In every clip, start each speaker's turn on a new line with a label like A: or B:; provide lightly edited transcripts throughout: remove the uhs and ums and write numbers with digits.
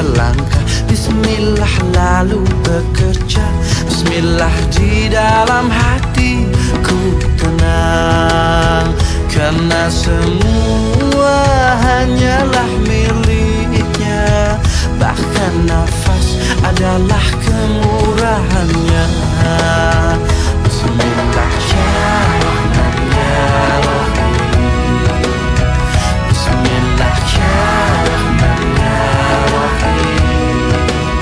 A: melangkah. Bismillah lalu bekerja. Bismillah di dalam hatiku tenang, karena semua hanyalah miliknya. Bahkan nafas adalah kemurahannya. Bismillah ya Rahman ya Rahim. Bismillah ya Rahman ya Rahim.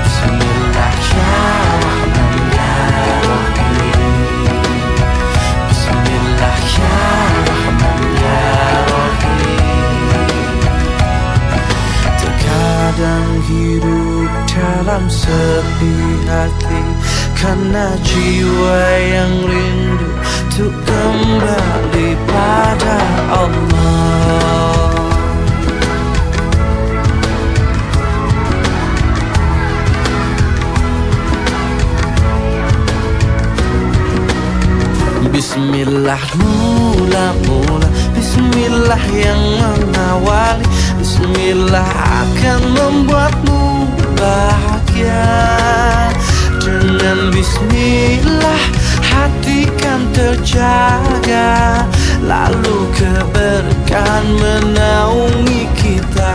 A: Bismillah ya Rahman ya Rahim. Bismillah ya Rahman ya Rahim. Terkadang hidup dalam sepi hati, karena jiwa yang rindu untuk kembali pada Allah. Bismillah mula-mula, Bismillah yang mengawali. Bismillah akan membuatmu bahagia. Dengan Bismillah hati kan terjaga, lalu keberkahan menaungi kita.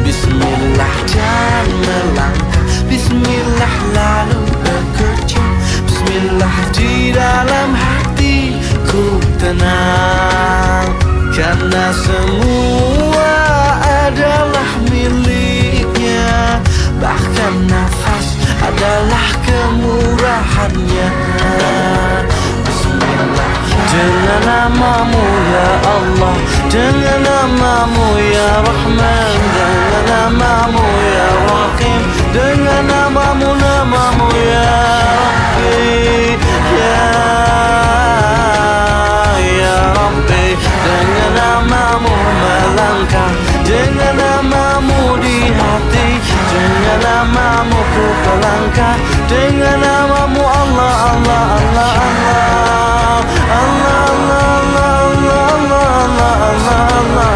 A: Bismillah dan melangkah, Bismillah lalu bekerja. Bismillah di dalam hatiku tenang, karena semua adalah miliknya. Bahkan nafas adalah kemurahannya. Bismillah dengan namamu ya Allah, dengan namamu ya Rahman, dengan namamu ya Rahim, dengan namamu ya Rabbi, ya Rabbi. Dengan namamu melangkah, dengan namamu di hati, dengan namamu ku melangkah, dengan namamu Allah, Allah, Allah, Allah, Allah, Allah, Allah, Allah, Allah, Allah.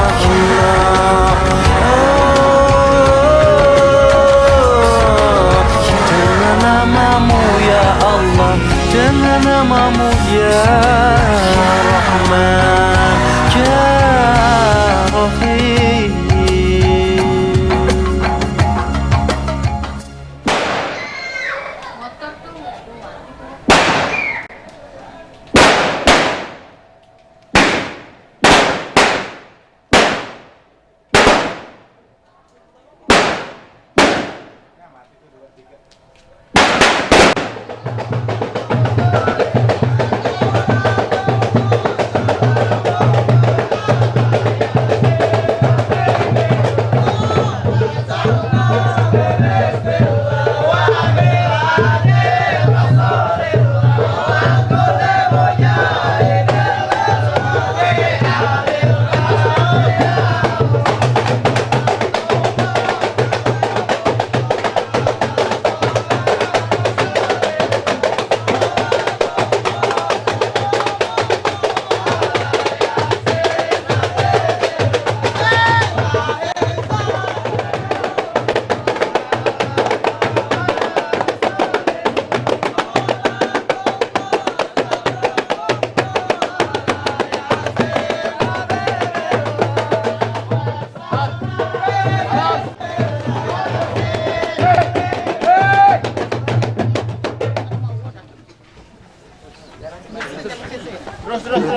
A: Dengan namamu ya Allah, dengan namamu ya Rahman ya Rahim.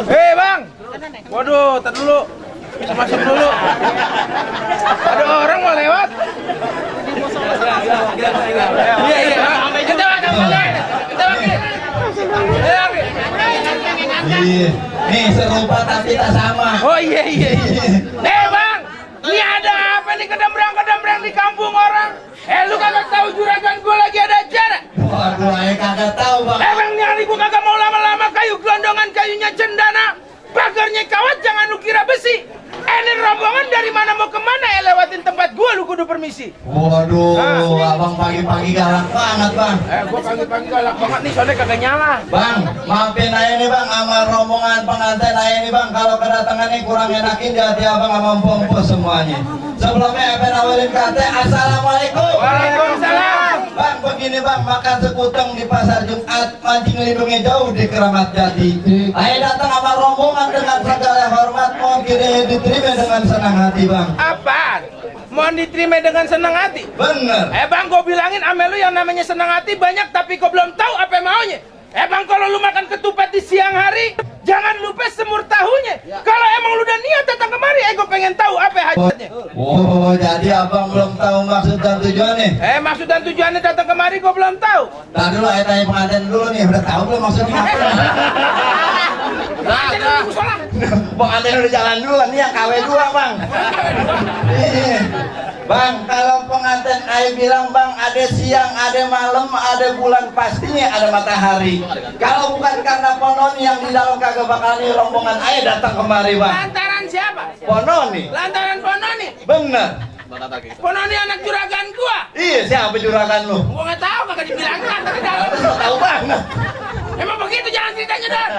B: Hei bang, waduh, tar dulu, masuk dulu. Ada orang mau lewat. Iya iya. Kita
C: nih serupa tapi tak sama.
B: Oh iya iya. Hei bang, ini ada apa nih kedembrang di kampung orang? Lu kagak tahu juragan gue lagi ada acara?
C: Waduh, saya kagak tahu bang.
B: Emang nyari gue kagak mau lama-lama, kayu gelondongan, kayunya cendana, pagarnya kawat, jangan lu kira besi. Ini rombongan dari mana mau kemana ya lewatin tempat gue, lu kudu permisi.
C: Waduh, abang pagi-pagi galak banget bang.
B: Gue pagi-pagi galak banget nih, soalnya kagak nyala.
C: Bang, maafin aja nih bang, sama rombongan pengantin aja nih bang. Kalau kedatangan nih kurang enakin di hati abang sama empuk-empuk semuanya. Sebelumnya Epen awalin kata Assalamualaikum.
B: Waalaikumsalam.
C: Bang, begini bang, makan sekuteng di pasar Jumat, mancing lindungnya jauh di Keramat Jati. Ayo datang sama rombongan dengan segala hormat, mohon kira diterima dengan senang hati bang.
B: Apaan? Mohon diterima dengan senang hati.
C: Bener.
B: Bang, gue bilangin ame lu yang namanya senang hati banyak, tapi kau belum tahu apa maunya. Bang, kalau lu makan ketupat di siang hari, jangan lupa semur tahunya. Kalau emang lu udah niat datang kemari, gue pengen tahu apa hajatnya.
C: Oh, jadi abang belum tahu maksud dan tujuannya?
B: Maksud dan tujuannya datang kemari gue belum tahu.
C: Tadi dulu, tanya pengantin dulu nih, udah tahu belum maksudnya apa? Pengantin udah jalan dulu, nih yang KW 2 bang. Iya. Bang, kalau pengantin ayah bilang bang, ada siang, ada malam, ada bulan, pastinya ada matahari. Kalau bukan karena Pononi yang di dalam kagak bakal nih rombongan ayah datang kemari bang.
B: Lantaran siapa?
C: Pononi.
B: Lantaran Pononi.
C: Bener.
B: Pononi anak juragan gua.
C: Iya, siapa juragan lu?
B: Gua nggak tahu, kagak dibilangin lantaran dalam.
C: Tahu banget.
B: Emang begitu jalan ceritanya, Don.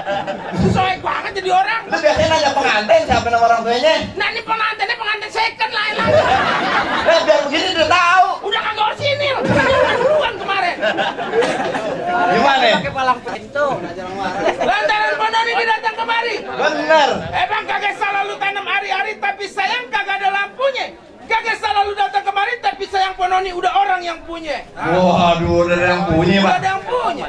B: Soek banget jadi orang.
C: Lu biasanya nanya pengantin, siapa nama orang tuanya?
B: Nah, ini pengantinnya pengantin second lah.
C: Biar begini udah tahu.
B: Udah kagak orsinil. Jangan duluan kemarin.
C: Gimana?
B: Lantaran Pononi datang kemari.
C: Bener.
B: Bang, kagak salah lu tanam hari-hari, tapi sayang kagak ada lampunya. Kagak salah lu datang kemari, tapi sayang Pononi udah orang yang punya.
C: Waduh, udah ada yang punya
B: Udah
C: bang.
B: ada yang punya.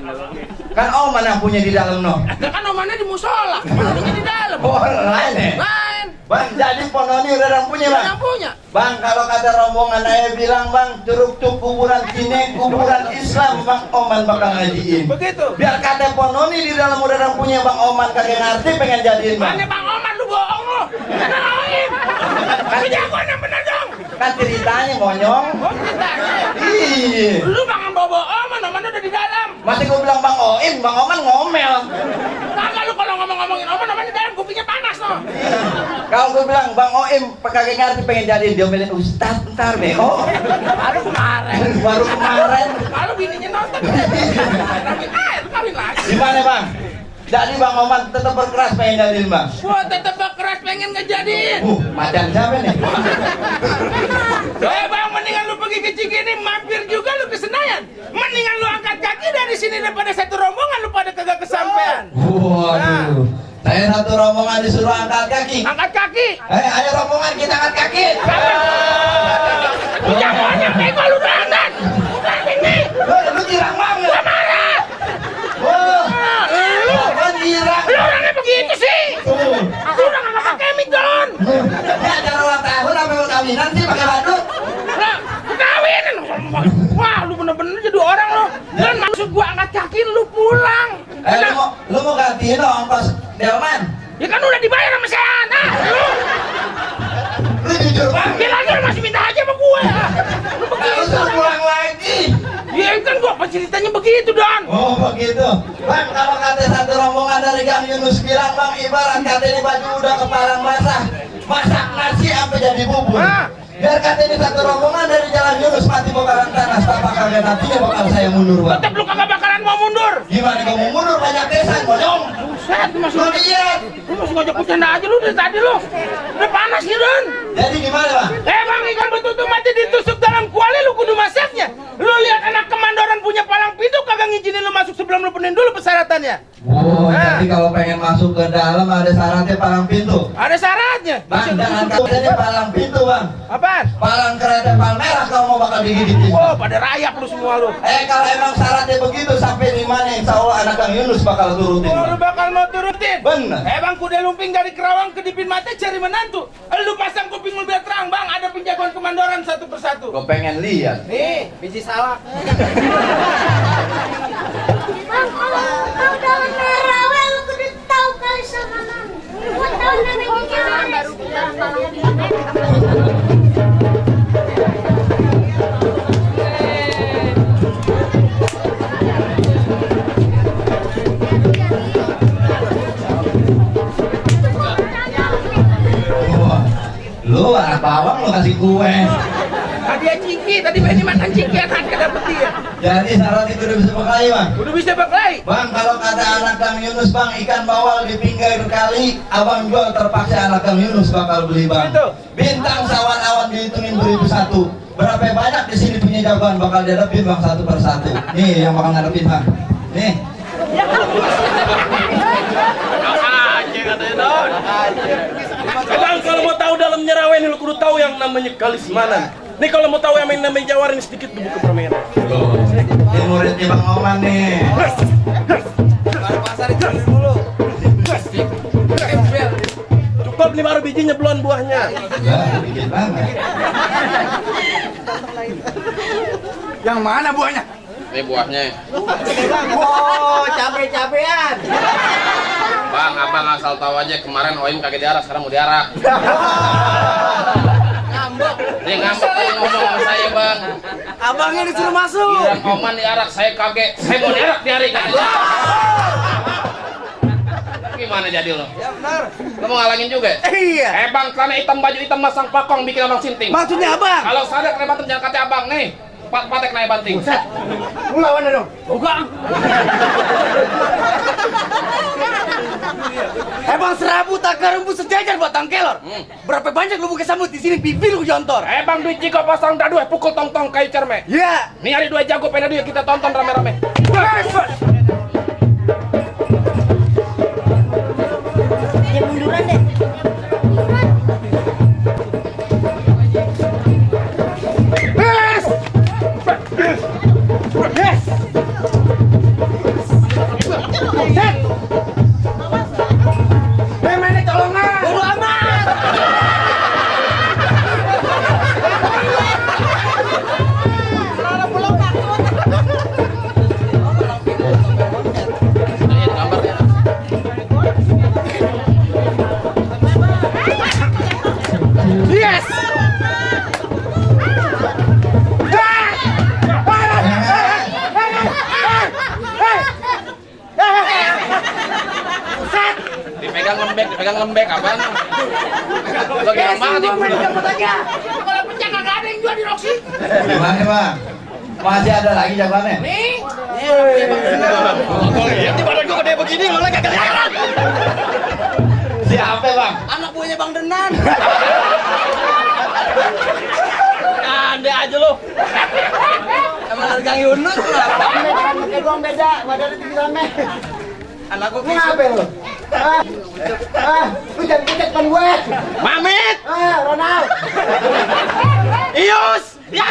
C: Kan Oman yang punya di dalam no.
B: Kan omannya di musola, Pononinya di dalam.
C: Oh, lain ya?
B: Lain.
C: Bang, jadi Pononi udah ada yang punya
B: Udah
C: bang.
B: yang punya.
C: Bang, kalau kata rombongan ayah bilang bang, curug cuk kuburan Cine, kuburan Islam, bang Oman bakal ngajiin.
B: Begitu.
C: Biar kata Pononi di dalam udah ada yang punya bang Oman kagak ngerti pengen jadiin bang.
B: Mana Bang Oman, lu bohong lu. Kenalin. Tapi jagoan yang bener dong.
C: Kan ceritanya monyong.
B: Oh, ceritanya.
C: Iya.
B: Lu jangan bawa Oman udah di dalam.
C: Masih gue bilang bang Oim, bang Oman ngomel.
B: Kagak lu kalau ngomong-ngomongin Oman di dalam kupingnya panas loh.
C: Kalau gue bilang bang Oim kagak ngerti pengen jadiin, diomelin Ustaz ntar deh. Oh,
B: Baru kemarin.
C: baru kemarin.
B: Kalau bininya nonton. Kawin air, kawin lagi.
C: Gimana bang? Jadi bang Oman tetap berkeras pengen jadiin bang.
B: Gua tetep keras pengen ngejadiin.
C: Macan siapa nih?
B: Bang, mendingan lu pergi ke Cikini, mampir juga lu ke Senayan. Mendingan lu angkat kaki dari sini daripada satu rombongan lu pada kagak kesampean.
C: Waduh. Saya satu rombongan disuruh angkat kaki.
B: Angkat kaki.
C: Ayo rombongan kita angkat kaki.
B: Jagoannya bego lu dandan. Bukan ini.
C: Lu girang banget.
B: Gua marah.
C: Lu girang.
B: Lu orangnya begitu sih. Lu udah gak pakai mic, Don.
C: Ini acara ulang tahun apa mau kawinan sih pakai batu?
B: Nah, kawinan. Wah, lu bener-bener jadi orang lu. Dan maksud gua angkat kaki lu pulang.
C: Lu mau gantiin ongkos delman?
B: Ya kan udah dibayar sama saya. Nah,
C: Lu jujur banget.
B: dia lagi lu masih minta aja sama gue. Lu
C: Lu
B: begitu.
C: suruh pulang lagi.
B: Ya kan gua apa ceritanya begitu, Don.
C: Oh begitu. Bang, kalau kata satu rombongan dari Gang Yunus bilang bang, ibarat kata ini baju udah kepalang basah, masak nasi sampai jadi bubur.
B: Ah.
C: Biar kata ini satu rombongan dari Jalan Yunus mati bakalan tanah, tapak kagak nantinya bakal saya mundur bang.
B: Tetep lu kagak bakalan mau mundur.
C: Gimana kamu mundur banyak desain monyong?
B: Buset, lu masih
C: Lu lihat.
B: lu masih ngajak bercanda aja lu dari tadi lu. Udah panas nih, Don.
C: Jadi gimana bang?
B: Bang, ikan betutu mati ditusuk dalam kuali lu kudu masaknya. Lu lihat anak kemandoran punya palang pintu kagak ngizinin lu masuk sebelum lu penuhin dulu persyaratannya.
C: Oh, jadi kalau pengen masuk ke dalam ada syaratnya palang pintu.
B: Ada syaratnya.
C: Bang, jangan katanya palang pintu bang.
B: Apaan?
C: Palang kereta palmerah kalau mau bakal digigitin.
B: Oh, pada rayap lu semua lu.
C: Kalau emang syaratnya begitu sampai di mana insya Allah anak Kang Yunus bakal turutin.
B: Oh, lu bakal mau turutin?
C: Bener.
B: Bang, kuda lumping dari Kerawang ke Dipin Mate cari menantu. Lu pasang kuping lu biar terang, Bang. Ada penjagoan kemandoran satu persatu.
C: Gue pengen lihat.
B: Nih, biji salak.
D: Bang, kalau kau dalam merawe lu kudu tahu kali sama nang. Gua tahu namanya baru
C: Lu anak bawang lu kasih kue.
B: Hadiah Ciki, tadi Benny makan Ciki anaknya dapet dia.
C: Jadi syarat itu udah bisa berkali bang.
B: Udah bisa berkelahi.
C: Bang, kalau kata anak Kang Yunus bang, ikan bawal di pinggir kali, abang jual terpaksa anak Kang Yunus bakal beli bang.
B: Gitu.
C: Bintang sawan awan dihitung kawin 2001. Berapa banyak di sini punya jawaban bakal dihadapin bang satu persatu. Nih yang bakal ngadepin bang. Nih.
B: Bang, kalau mau tahu dalam nyerawen lu kudu tahu yang namanya Kalismanan. Nih kalau mau tahu yang namanya Jawarin sedikit di buku permainan.
C: Ini muridnya Bang Oman nih.
B: Cukup nih baru bijinya belum buahnya.
C: Ya, dikit banget.
E: Yang mana buahnya?
F: Ini buahnya.
E: Oh, cabe-cabean.
F: Bang, abang asal tahu aja kemarin Oim kagak diarak, sekarang mau diarak. Dia ngambek tadi ngomong sama saya bang.
E: Abangnya disuruh masuk.
F: Bilang Oman diarak, saya kaget. Saya mau diarak di hari katanya. Gimana jadi lo?
E: Ya benar.
F: Lo mau ngalangin juga?
E: Iya.
F: Bang, karena hitam baju hitam masang pakong bikin abang sinting.
E: Maksudnya abang?
F: Kalau sadar kena banting jangan kata abang nih. Patek naik banting.
E: Lu lawan dong. Bukan. Emang serabut akar rumput sejajar buat tangkelor. Berapa banyak lu buka samut di sini pipi lu jontor.
F: Bang duit jika pasang dadu pukul tong-tong kayu cerme.
E: Iya.
F: Nih hari dua jago pena dia kita tonton rame-rame.
D: Dia munduran deh.
F: Dipegang lembek apaan? Lo gimana banget ya?
D: Kalau pecah kagak ada yang jual di Roxy.
C: Gimana bang? Masih ada lagi jawabannya?
D: Nih.
F: Nanti badan gua gede begini lo lagi kagak heran.
C: Siapa bang?
E: Anak buahnya Bang Denan.
F: Ande aja lo.
E: Emang Gang Yunus lah.
D: Pakai doang beda, badannya tinggi rame.
E: Anak gua
D: Ini apa lu? Lu jangan kecet kan gue.
F: Mamit,
D: Ronald.
F: Ius, ya.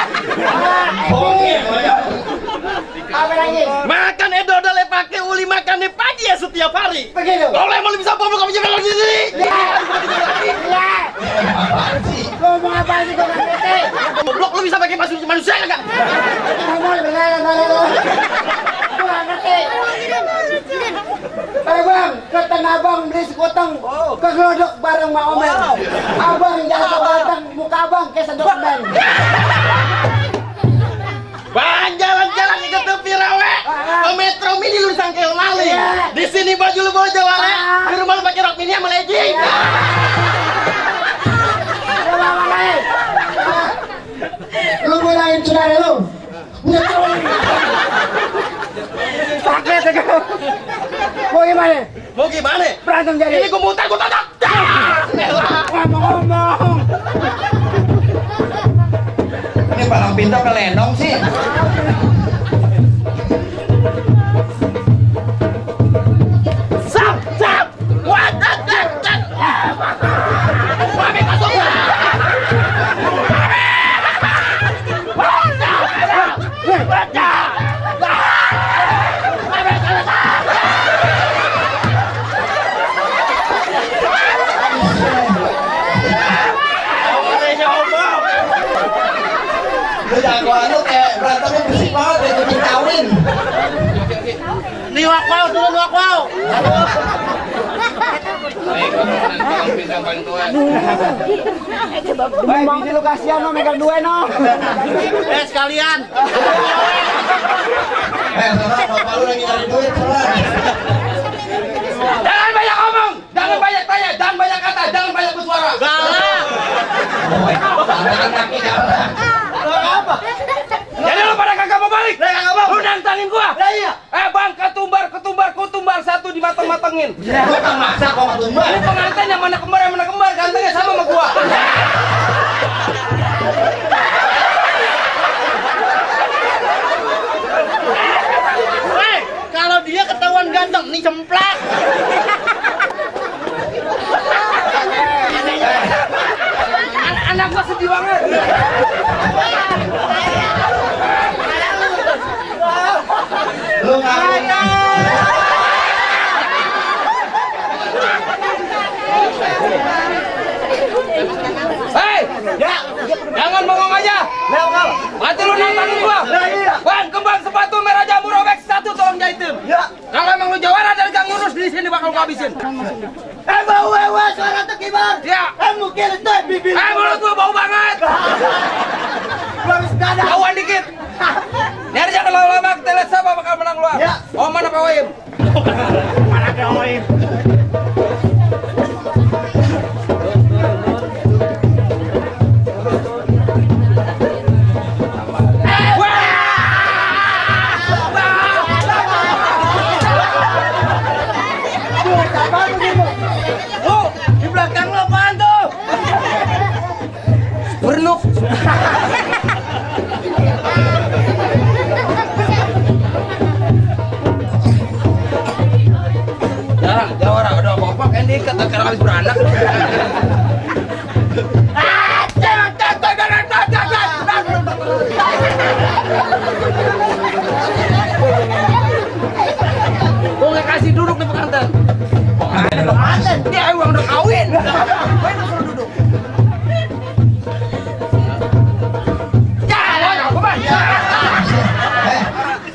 D: Apa lagi?
F: Makan edodol pakai uli makan di pagi ya setiap hari.
D: Begitu.
F: Kalau emang lu bisa pompa kamu jangan lagi sini.
D: Iya. Lu mau apa sih kau ngerti?
F: Goblok lu bisa pakai manusia enggak?
D: Ngomong beneran lu. Gua nggak ngerti. Bang, ke Tanah Abang beli sekoteng ke gelodok bareng Mak Omen. Abang jangan kebatang muka abang kayak sedok ben.
F: Bang, jalan-jalan ke tepi rawe. Ke Metro Mini lu sangkel maling. Di sini baju lu bawa jawara. Di rumah lu pakai rok mini sama legging.
D: Lu bilangin saudara lu. Pakai tegak. Mau gimana?
F: Mau gimana?
D: Berantem jadi.
F: Ini gua muter, gua tatak.
D: Ngomong-ngomong.
C: Ini palang pintu ke lenong sih.
F: Sap, sap. Wadat, dat. Mami masuk.
C: Lu jagoan lu kayak berantemnya bersih banget kayak kucing kawin.
F: Niwak wow, turun niwak wow. Pisang paling tua.
D: Baik, ini lu kasihan no megang dua no.
F: Sekalian.
C: Sana bapak lu lagi nyari duit sana.
F: Jangan banyak ngomong, jangan banyak tanya, jangan banyak kata, jangan banyak bersuara. Galak.
C: Tangan kaki galak.
F: Jadi lu pada kagak mau balik? Lu nantangin gua?
E: Iya.
F: Bang, kutumbar satu dimateng-matengin.
C: Lu kan maksa kok ketumbar.
F: Ini pengantin yang mana kembar, gantengnya sama gua.
B: anak gua sedih banget.
C: Lu ngaku.
B: Hei, ya, jangan bengong aja. Mati lu nantangin gua. Bang, kembang sepatu merah jambu robek 1 tolong jahitin.
C: Ya.
B: Kalau emang lu jawara dari Kang Ngurus di sini bakal gua habisin.
C: Bawa suara tekibar.
B: Ya.
C: Mungkin itu bibir.
B: Mulut gua bau banget.
C: Harus dada.
B: Bauan dikit. Biar jangan lama-lama kita lihat siapa bakal menang luar.
C: Ya.
B: Oman apa Waim?
C: Mana ada Oim?
B: Di belakang lo apaan tuh? Bernuk. Jarang, jawara, udah apa-apa kan diikat sekarang habis beranak. Gue nggak kasih duduk di pengantin. Pengantin? Dia emang udah kawin. Ngapain lu suruh duduk? Jangan, kemana?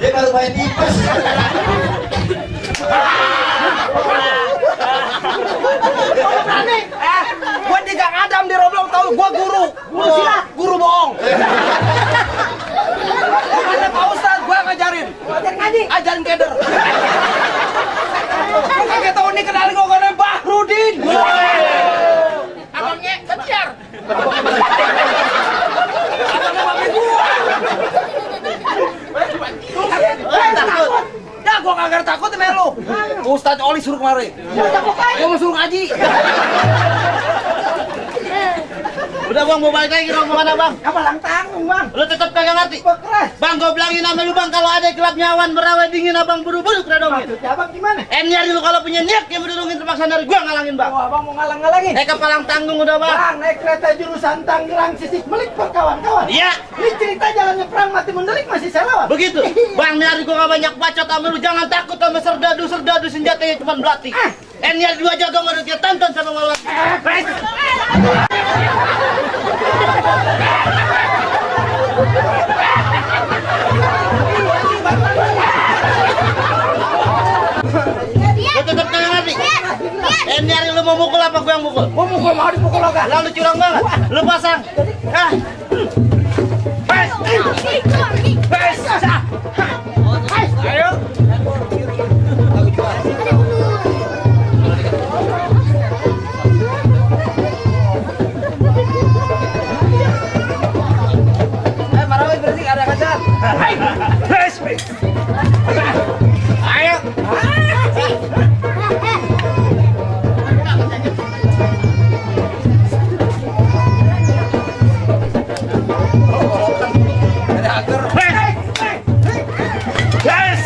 C: Dia baru main tipes.
B: Gua di Gang Adam di Roblong tahu gua guru. Guru bohong. Ada Pak Ustadz gua ngajarin. Ajarin keder. Gua kagak tahu nih kenalin gua karena Bahrudin. Abangnya kejar. Abangnya mami gua. Ya gua kagak takut sama lu. Ustadz Oli suruh kemari. Gua mau suruh ngaji.
F: Udah bang, mau balik lagi mau mana bang?
B: Apa lang tanggung bang?
F: Lu tetap kagak ngerti?
B: Keras.
F: Bang, gue bilangin sama lu bang, kalau ada kelab nyawan merawat dingin abang buru-buru keredongin.
B: Maksudnya abang gimana?
F: Nyari lu kalau punya niat yang berdudungin terpaksa dari gua ngalangin bang.
B: Oh, abang mau ngalang-ngalangin?
F: Kepalang tanggung udah bang.
B: Bang, naik kereta jurusan Tangerang Sisik Melik perkawan-kawan.
F: Iya.
B: Ini cerita jalannya perang mati mendelik masih saya lawan.
F: Begitu. Bang, nyari gua gak banyak bacot sama lu, jangan takut sama serdadu senjatanya cuma belati. Nyari 2 jago mau dia tonton sama malu. Gua tetap kagak ngerti. Nyari lu mau mukul apa gua yang mukul?
B: Gua mau dipukul lo kan?
F: Lalu curang banget. Lu pasang.
B: Ayo. Marawis bersih ada kaca. Ayo. Ada agar. Yes.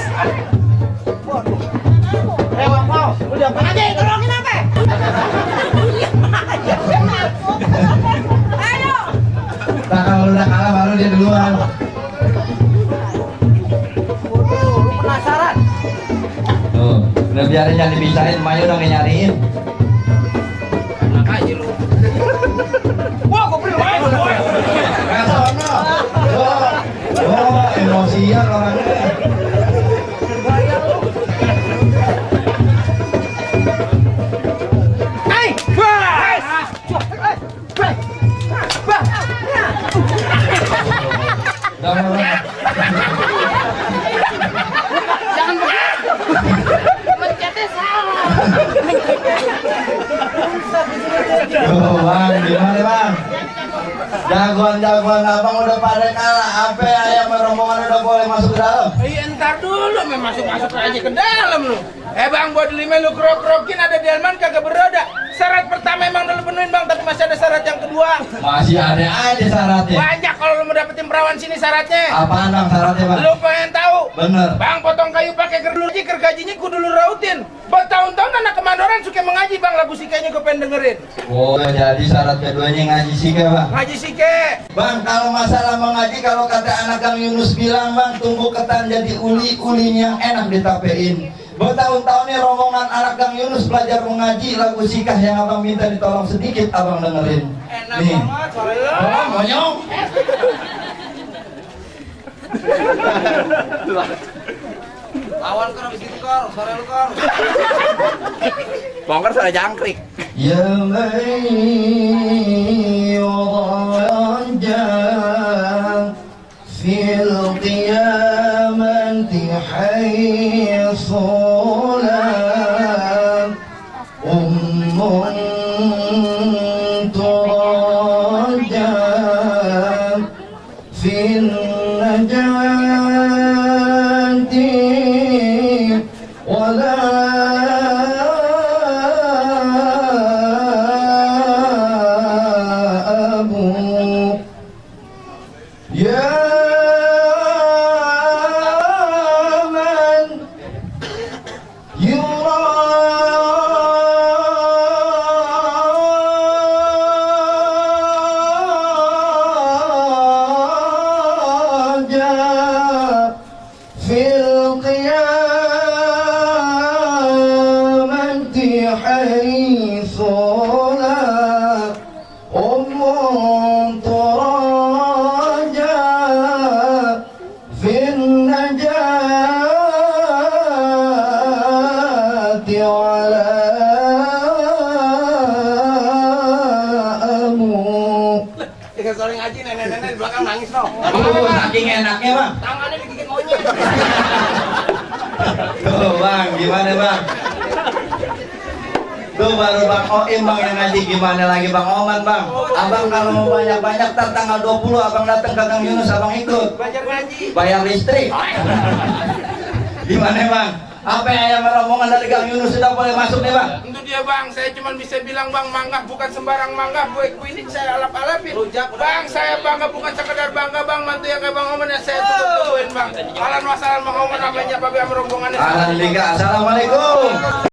F: Bang mau. Udah apa aja
D: Tolongin apa? Ayo.
C: Nah, kalau udah kalah baru dia duluan.
B: Lu penasaran?
C: Tuh, udah biarin jangan dipisahin, Mayu dong yang nyariin.
B: Enak aja lu. Wah, gua beli main.
C: Ke sono. Oh, emosian orangnya.
B: Hey, bas.
C: Udah.
B: Jangan begitu. Mencetnya salah.
C: Tuh, Bang, gimana Bang? Jagoan-jagoan abang udah pada kalah. Apa ayam rombongan udah boleh masuk ke dalam?
B: Iya entar dulu, masuk aja ke dalam lu. Bang, buat 5 lu krok-krokin ada delman kagak beroda. Syarat pertama emang udah lu penuhin bang, tapi masih ada syarat yang kedua. buang.
C: Masih ada aja syaratnya.
B: Banyak kalau lu mau dapetin perawan sini syaratnya.
C: Apaan bang syaratnya bang?
B: Lu pengen tahu?
C: Bener.
B: Bang potong kayu pakai gergaji, gergajinya kudu lu rautin. Bertahun-tahun anak kemandoran suka mengaji bang, lagu sikanya gue pengen dengerin.
C: Oh jadi syarat keduanya ngaji sike bang.
B: Ngaji sike.
C: Bang kalau masalah mengaji, kalau kata anak Kang Yunus bilang bang, tumbuh ketan jadi uli-ulinya enak ditapein. Bertahun-tahun nih rombongan anak Kang Yunus belajar mengaji, lagu sikah yang abang minta ditolong sedikit abang dengerin.
B: Enak
C: Nih.
B: banget suara lu.
C: Oh, monyong.
E: Lawan kor habis itu kor, sore lu kor.
B: Bongkar suara jangkrik.
C: Ya mayyurajah fil qiyamati haysulam ummun turajah fil najati wala abu ya man yuraja fil qiyamati haythu la ummun turaja fil najati wala amu.
B: Dengan suara ngaji nenek-nenek di belakang nangis no.
C: Saking enaknya bang.
B: Tangannya digigit monyet.
C: Tuh bang, gimana bang? Tuh baru bang Oim bang yang ngaji, gimana lagi bang Oman bang? Abang kalau mau banyak-banyak ntar tanggal 20 abang datang ke Kang Yunus abang ikut.
B: Belajar ngaji.
C: Bayar listrik. Gimana bang? Apa yang rombongan dari Kang Yunus sudah boleh masuk nih bang?
B: Itu dia bang, saya cuma bisa bilang bang, manggah bukan sembarang manggah. Buat ini saya alap-alapin. Bang, saya bangga bukan sekedar bangga bang, mantu yang kayak bang Oman yang saya tutup-tutupin bang. Alan wasalan bang Oman, namanya babi sama rombongannya.
C: Alhamdulillah, assalamualaikum.